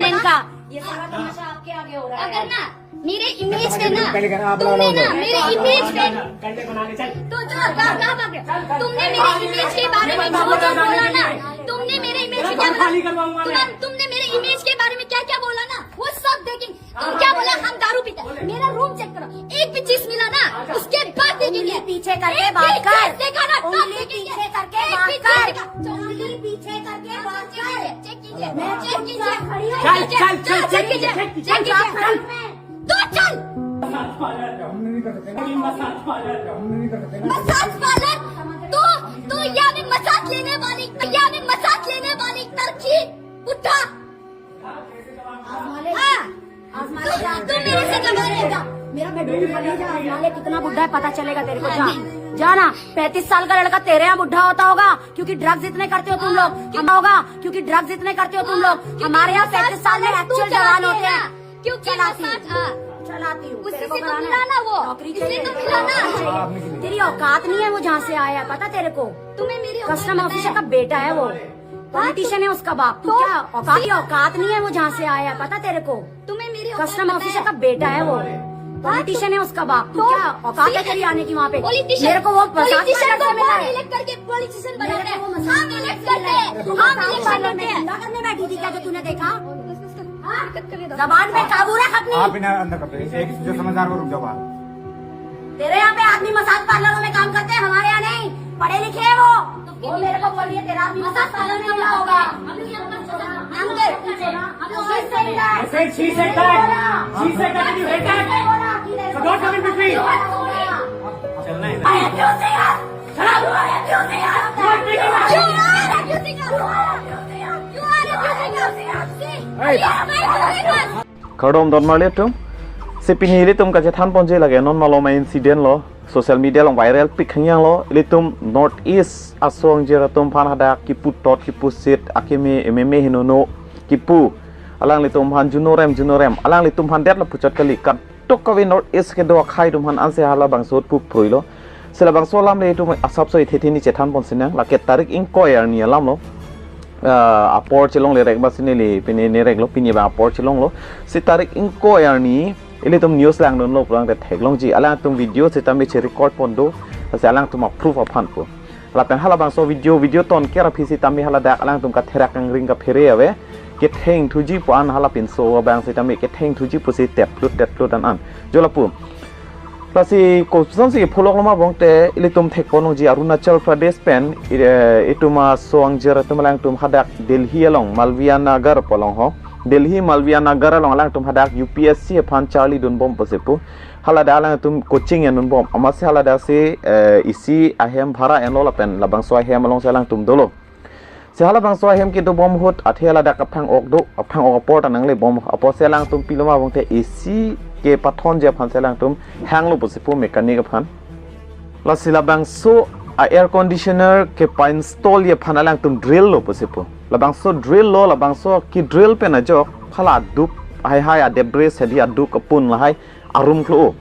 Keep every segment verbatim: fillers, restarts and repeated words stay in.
इनका। ये सारा तमाशा आपके आगे हो रहा है। अगर ना मेरे इमेज पे ना, पहले करना, आप तुमने बनाना ना होगा। मेरे इमेज पे, कंडे बना के चल। तो जो कहाँ, कहाँ भाग रहे हो? तुमने मेरे इमेज के बारे में जो जो बोला ना, तुमने मेरे इमेज के क्या बोला? खाली करवाऊंगा मैं। तुम, तुमने मेरे इमेज के बारे में क्या क्या बोला ना, वो सब देखेंगे। तुम क्या बोला? हम दारू पीते हैं। मेरा रूम चेक करो, एक भी चीज मिला ना, उसके बाद देखेंगे। उंगली पीछे करके एक बात भी कर। चीज देखा ना, तब उंगली देखेंगे। पीछे करके एक बात भी चीज कर। देखा। उंगली पीछे करके बात कर। चेक कीजिए, मैं चेक कीजिए, चुपचाप खड़ी हूँ। चल, चल, चल, चेक कीजिए, चेक कीजिए, चेक कीजिए। चल। तो चल। मसाज पार्लर, हम नहीं कर सकते ना। मसाज पार्लर, हम नहीं कर सकते ना। मसाज पार्लर, तू, तू यहाँ में मसाज लेने वाली, यहाँ में मसाज लेने वाली तरकी बुढ़ा। आजमा ले। हाँ। आजमा ले जा। तू मेरे से कमा लेगा। मेरा बेडरूम खाली है, जा आजमा ले, कितना बुढ़ा है पता चलेगा तेरे को, जा। हाँ। जा ना, पैंतीस साल का लड़का तेरे यहाँ बुढ़ा होता होगा, क्योंकि ड्रग्स इतने करते हो तुम लोग। हाँ, क्यों? हम होगा, क्योंकि ड्रग्स इतने करते हो तुम लोग। क्योंकि हमारे यहाँ मसाज पैंतीस साल में पार्लर तू एक्चुअल जवान चलाती है होते ना, हैं। क्योंकि चलाती हूँ। मसाज, हाँ। चलाती हूँ। उसी तेरे से को तो बनाना मिला ना वो। नौकरी इसलिए चाहिए। तो मिला ना। तेरी औकात नहीं है वो जहाँ से आया, पता तेरे को? तुम्हें मेरी औकात कस्टम पता ऑफिसर है? का बेटा है वो। हाँ, पॉलिटिशियन तो, है उसका बाप। तू तो क्या औकात, उसी औकात नहीं है वो जहाँ से आया, पता तेरे को? तुम्हें मेरी औकात कस्टम पता ऑफिसर है? का बेटा है वो। हाँ, पॉलिटिशियन तो, है उसका बाप। तू तो, क्या औकात है तेरी आने की वहाँ पे? पॉलिटिशियन, मेरे को वो मसाज पॉलिटिशियन पार्लर को से मिला कौन है। इलेक्ट करके पॉलिटिशियन मेरे बनाता है? को वो मसाज हम पार्लर इलेक्ट से करते मिला है। हैं। हम इलेक्ट करते हैं। गुंडा करने बैठी थी क्या जो तूने देखा? हाँ? जबान पे काबू रख अपनी। आप इन्हें अंदर करते हैं। एक जो समझदार वो रुक जाओ बाहर। तेरे यहाँ पे आदमी मसाज पार्लरों में काम करते हैं, हमारे यहाँ नहीं। पढ़े लिखे हैं वो। वो मेरे को बोल रही है, तेरा आदमी मसाज पार्लर में मिला होगा। हम लोग यहाँ पर मसाज, हम लोग यहाँ पर मसाज, हम लोग यहाँ पर ऐसे ही है। She said that. She said that you hate that. So don't come in between. चलना है। I accuse you. Shut up. You are accusing us. You are making us. You are accusing us. You are accusing us. You are accusing us. See, hey. You are accusing us. Kardom don marli atum. Si pini ilitum kachethan ponji lake non malom incident lo. Social media along viral pik hangyang lo. Ilitum North East aso angjir atum aphan hadak kipu tot kipu sit akeme ememe henono kipu. Alanglitum aphan junorem junorem. Alanglitum aphan det lo puchot kali. Kat tok kave North East kedo akhei atum aphan ansi halabangso pu phroi lo. Si labangso alam le itum asapso ithe thini chethan pon sinang. Lake tarik ingkoi arni alam lo. Ah, apor chelongle rek ba si neli pini ne rek lo, pini ba apor chelong lo. Si tarik ingkoi arni ilitum news langdun lo pulang te theklongji. Alangtum video sitame che record pon do. Si alangtum a proof aphan pu. Lapen halabangso video, video ton kera aphi sitame haladak alangtum katherak kangring kaphere ave. Ketheng thuji pu an halapinso abang sitame ketheng thuji pusi teplut teplut an an. Jo lapu. Lasi kosonsi pholok lo ma bong te ilitum thek pon longji Arunachal Pradesh pen, eh, itum aso angjir atum alangtum hadak Delhi along Malviya Nagar pu along ho. Delhi Malviya Nagar along alangtum hadak U P S C aphan charlidun bom pusi pu. Haladak alangtum coaching endun bom. Amatsi haladak si, eh, isi ahem bhara enlo lapen labangso ahem alongsi alangtum dolo. Si halabangso ahem kedo bom ahut athe haladak aphan ok do, aphan ok apor ta nangle bom apor si alangtum pilo ma bong te isi kepathonji aphan si alangtum hanglo pusi pu mechanic aphan. Lasi labangso a air conditioner kepa installji aphan alangtum drill lo pusi pu. Labangso drill lo, labangso ke drill pen ajok hala aduk hai hai adebris hedi aduk apun lahai arum klo.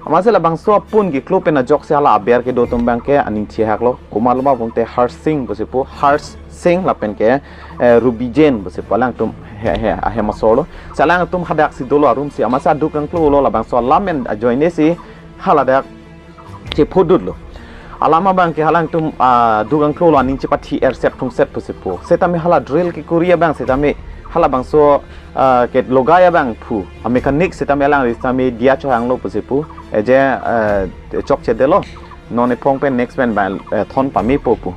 Amatsi labangso apun keklo pen ajoksi hala aber kedo atum abangke aning chehak lo. Komat lo ma bong te Harsh Singh pusi pu, Harsh Singh lapen ke, eh, Ruby Jain pusi pu alangtum he he ahem asor lo. Si alangtum hadak si dolo arum si amatsi aduk angklo lo labangso alam pen ajoine si haladak chephodut lo. Alam abangke halangtum, ah, aduk angklo lo aning chepathi erset thungset pusi pu. Setame hala drill kekuri abang setame halabangso, ah, ke logai abang pu. A mechanic setame alangli setame diya chohang lo pusi pu. Eje, eh, chokche delo. Non ephong pen next pen ba, eh, thon pame po pu.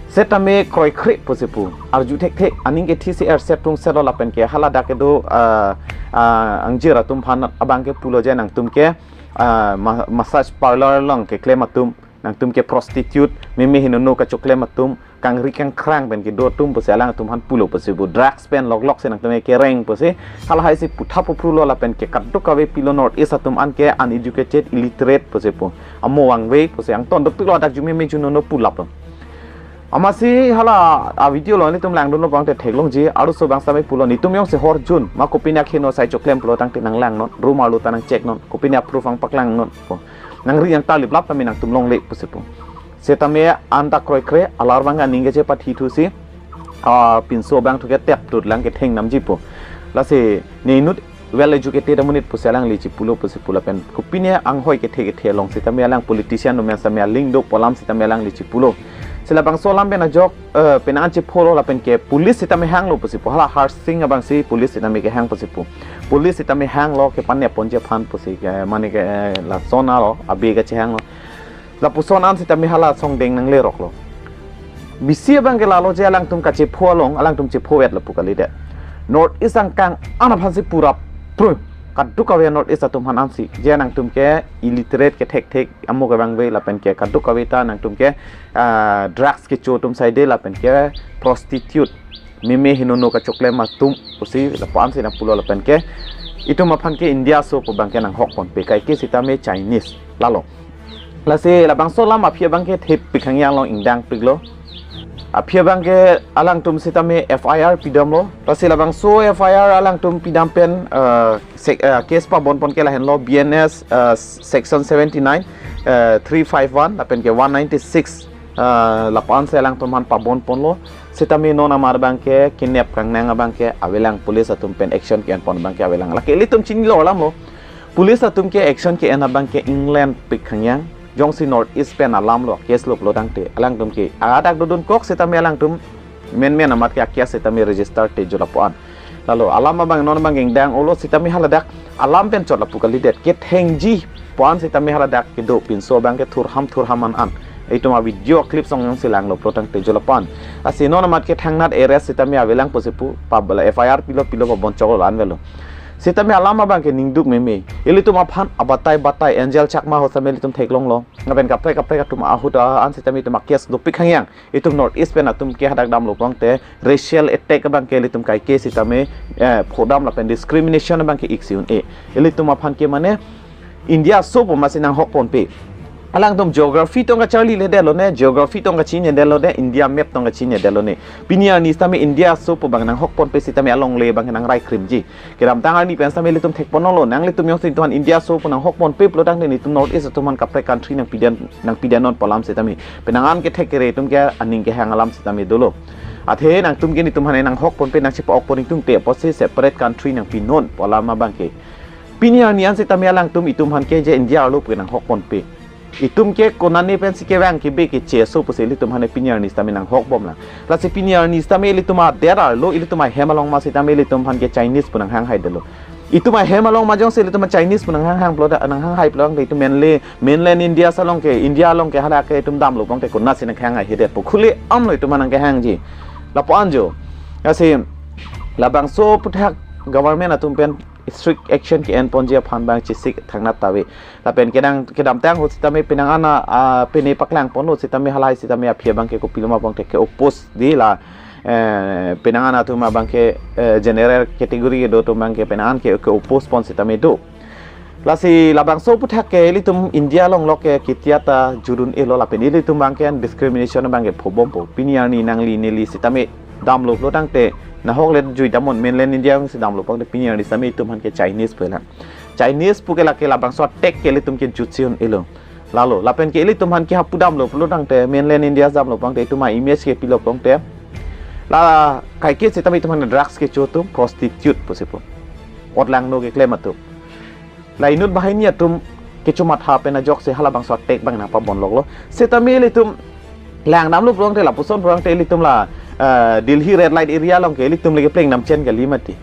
Setame kroikre pusi pu. Arju thekthe aning kethi si erset thungset lo lapen ke haladak kedo, ah, ah, angjir atum aphan abangke pulo je nangtum ke, ah, ma-, massage parlour along keklem atum, nangtum ke prostitute, meme henono kachoklem atum, kangri kangkrang pen kedo atum pusi alangtum aphan pulo pusi pu drugs pen loklok si nangtum kereng pusi, halahai si putha puphru lo lapen ke kadokave pilo North East atum an ke uneducated, illiterate pusi pu. Amo vangve pusi angton dopik lo adak ju meme junono pulap lo. Amatsi hala a video lo nelitum langdun lo bang te theklongji, arloso bang setame pulo netum jongsi hor jun ma kopine akheno sai choklem pulo tangte nang langnon, rumar lo ta nang check non, kopine a proof ang paklang non pu. Nangri yang ta liplap tame nangtum longle pusi pu. Setame anta kroikre alar bang aning kechepathi thusi, ah, pinso bang thu ke teptut lang ketheng namji pu. Lasi ne inut well educated amonit pusi alangli chipulo pusi pu lapen kopine anghoi kethe kethe along sitame alang politician atum sitame aling do pu alam sitame alangli chipulo. Si labangso alam pen ajok, eh, penang an chepho lo lapen ke police sitame hanglo pusi pu, hala Harsing abang si police sitame kehang pusi pu. Police sitame hanglo kepanep ponji aphan pusi ke, mane ke, eh, lason alo, abe kachehanglo. Lapuson an sitame hala songdeng nangleroklo. Bisi abang ke lalo je alangtum kachepho along, alangtum chepho wet lapu kalidet. North East angkang an aphan si pura pru. Kadokave North East atum aphan ansi. Je nangtum ke illiterate ke thekthek, amo ke bangve lapen ke kadokave ta nangtum ke, ah, drugs kecho atum saide lapen ke prostitute, meme henono kachoklem atum pusi lapu an si nangpulo lapen ke itum aphan ke India aso pu abang ke nanghok ponpe, kaike sitame Chinese. Lalo. Lasi labangso alam aphi abang ke thepik hangyang along ingdangpiklo. Aphi abang ke alangtum sitame F I R pidamlo. Lasi labangso F I R alangtum pidam pen, eh, sek-, eh, case pabon pon ke lahenlo, B N S, eh, section seventy nine, eh, three five one lapen ke one ninety six, eh, lapu an si alangtum aphan pabon ponlo. Sitame non amar abang ke kinep kangnang abang ke avelang, police atum pen action ke-en pon abang ke avelang. Lake ilitum chinilo alamlo. Police atum ke action ke-en abang ke inglen pik hangyang. Jongsi North East pen alamlo, case lo pulo tangte alangtum ke adak dodun kok sitame alangtum menmen amat ke a-case sitame register te jo lapu an. Lalo alam abang non abang ingdang-olo sitame haladak alam pen chot lapu kalidet, kethengji pu an sitame haladak kedo pinso abang ke thurham thurham an an. Itum a-video clip song jongsi langlo pulo tangte jo lapu an. Lasi non amat ke thangnat arrest sitame avelang pusi pu, pabala F I R pilo pilo pabon choklo an velo. Sitame alam abang ke ningduk meme. Ilitum aphan abatai batai Angel Chakma ho sitame ilitum theklonglo. Lapen kaprek kaprek atum ahut an sitame itum a-case dopik hangyang. Itum North East pen atum ke hadak damlo pangte racial attack abang ke ilitum kaike sitame, eh, phodam lapen discrimination abang ke ik si un-e. Ilitum aphan ke mane India aso pu masi nanghok ponpe. Alangtum geography tong kacharlile detlo ne, geography tong kachinine detlo ne, India map tong kachinine detlo ne. Pini arni sitame India aso pu abang nanghok ponpe sitame alongle abang nangrai krimji. Kedamtang arni pen sitame ilitum thek ponlo, nanglitum jongsi itum aphan India aso pu nanghok ponpe pulo tangte itum North East atum aphan kaprek country nangpidam, nangpidam non pu alam sitame. Penang an kethek kere itum ke aning kehang alam sitame dolo. Athe nangtum ke itum aphan nanghok ponpe, nangchepa-ok pon itum te apotsi separate country nangpi non pu alam abang ke. Pini arni an sitame alangtum itum aphan ke je India arlo pu nanghok ponpe. Itum ke konane pensi kevang kebe keche aso pusi ilitum aphan pini arni sitame nanghok bomlang. Lasi pini arni sitame ilitum adet arlo, ilitum ahem along ma sitame ilitum aphan ke Chinese pu nanghang hai detlo. Itum ahem along ma jongsi ilitum Chinese pu nanghang hang pulo ta, nanghang hai pulo tangte itum mainly mainland India along ke, India along ke hadak ke itum damlo pangte konatsi nanghang hai hedet pu khule amlo itum aphan nangkehangji. Lapu an jo. Lasi labangso aphuthak government atum pen strict action ke-en ponji aphan abang chesik thangnat ta ave. Lapen kedang kedamtang ahut sitame penang an a, a, pine paklang ponlo sitame halahai sitame aphi abang ke kopiloma pangte ke-oppose di la, eh, penang an atum abang ke, eh, general category kedo atum abang ke penang an ke, ke-oppose pon sitame do. Lasi labangso aphuthak ke ilitum India along lo ke ketia ta jut un-elo lapen ilitum abang ke discrimination abang ke pho bompo. Pini arni nangli neli sitame damlo pulo tangte nahok le jui damnon, mainland India si damlo pangte pini arni sitame itum aphan ke Chinese pu lang. Chinese pu ke lake labangso attack ke ilitum ke jutsi un-elo. Lalo, lapen ke ilitum aphan ke hapu damlo pulo tangte mainland India damlo pangte itum a-image ke pilo pangte. La kaike sitame itum aphan drugs kecho atum, prostitute pusi pu. Otlangno keklem atum. La inut banghini atum kechomatha pen ajoksi halabangso attack abang nangpabon loklo. Sitame ilitum lang damlo pulo tangte lapuson pulo tangte ilitum la, eh, Delhi red light area along ke ilitum le kepleng damchen kali mati.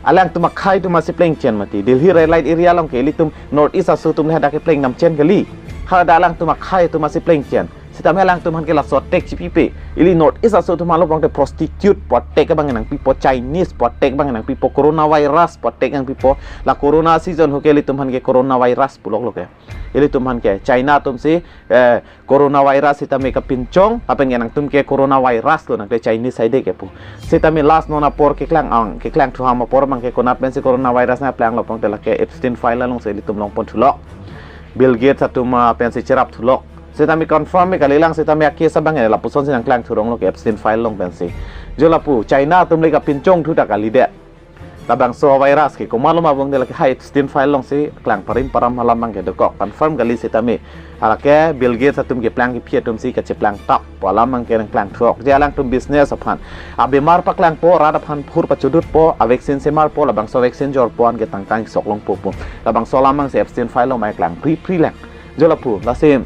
Alangtum akhei atum masi plengchen mati. Delhi red light area along ke ilitum North East aso atum le hadak kepleng damchen kali. Hadak alangtum akhei atum masi plengchen. Sitame alangtum aphan ke laso attack chipipe. Ili North East aso atum aphan lo pangte prostitute pu attack abang nangpipo, Chinese pu attack abang nangpipo, coronavirus pu attack nangpipo. La corona season ahut ke ilitum aphan ke coronavirus pu loklo ke. Ilitum aphan ke China atum si, eh, coronavirus sitame kapinchong, lapen ke nangtum ke coronavirus lo nangke Chinese saide ke pu. Sitame last non apor keklang ang, keklang thuham apor abang ke konat pensi coronavirus nangplanglo pangte lake Epstein file along si ilitum longpon thulok. Bill Gates atum, ah, pensi cherap thulok. Sitame confirm me kalilang sitame a-case abang e lapuson si nangklang thurong lo ke Epstein file along pensi. Jo lapu China atum le kapinchong thu ta kalidet. labangso virus ke komatlo ma bong de lake ha Epstein file alongsi klang parim param alam abang ke dokok confirm kali sitame. Halake Bill Gates atum keplang kephi atum si kacheplang tap pu alam abang ke nangklang thok. Je alangtum business aphan. Abemar paklangpo, rat aphan phur pachudutpo, a vaccine semarpo, labangso vaccine jorpo an ke tangtang sok longpo pu. Labangso alam abang si Epstein file along mai klang pri pri lang. Jo lapu, lasi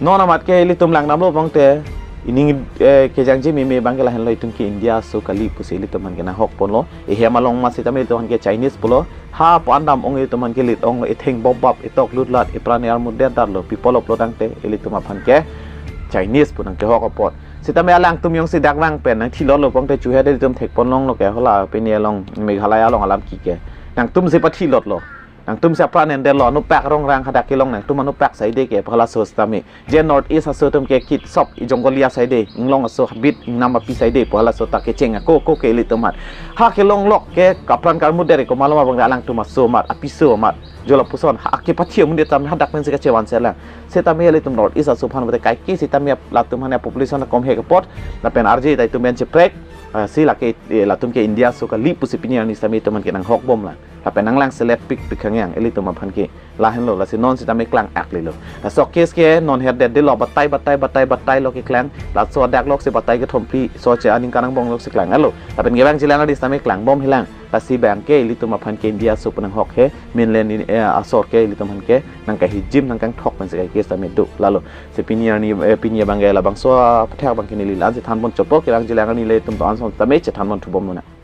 non amat ke ilitum langdamlo bangte, ining, eh, kejangji meme abang ke lahenlo, itum ke India aso kali pusi ilitum aphan ke nanghok ponlo. Ehem along ma sitame ilitum aphan ke Chinese pulo. Ha pu an dam ong ilitum aphan ke lit onglo, etheng bobap, etok lutlat, epran armut det darlo, people of lo tangte ilitum aphan ke Chinese pu nangkehok apot. Sitame alangtum jongsi dak vang pen nangthilotlo bangte chuhe de ilitum thek pon longlo ke, hala pini along Meghalaya along alam ki ke. Nangtum si pathilotlo. Nangtum si apran endetlo, anupak rongrang hadak kelong nangtum anupak saide ke pu halaso sitame. Je North East aso atum ke kit sop ijonggolia saide, inglong aso habit ingnam api saide pu halaso ta kecheng ako ko ke ilitum aphan. Ha kelong lok ke kapran karmut deri komatlo ma bang alangtum aso amat, apiso amat. Jo lapuson ha kepathi amun de tam hadak pen si kachevan selang. Sitame ilitum North East aso aphan bete kaike sitame latum aphan population kom he kapot. Lapen arje ta itum pen cheprek, ah, si lake, eh, latum ke India aso kali pusi pini arni sitame itum aphan ke nanghok bom lang. Lapen nanglang selet pik pik hangyang ilitum aphan ke. Lahenlo, lasi non sitame klang aklilo. Laso case ke non herdetdetlo, batai batai batai batai lo keklang. Laso adak lok si batai kethom phli, so che aning kanang bong lok si klang alo. Lapen kevang jilang adi sitame klang bom hilang. Lasi abang ke ilitum aphan ke India aso pu nanghok he, mainland in, eh, asor ke ilitum aphan ke nangkahijim nangkangthok pen si kaike sitame do lalo. Si pini arni, eh, pini abang ke labangso aputhak abang ke neli la-an si than pon chopo, kevang jilang arni ilitum do-an ason sitame chethan pon thubom nona.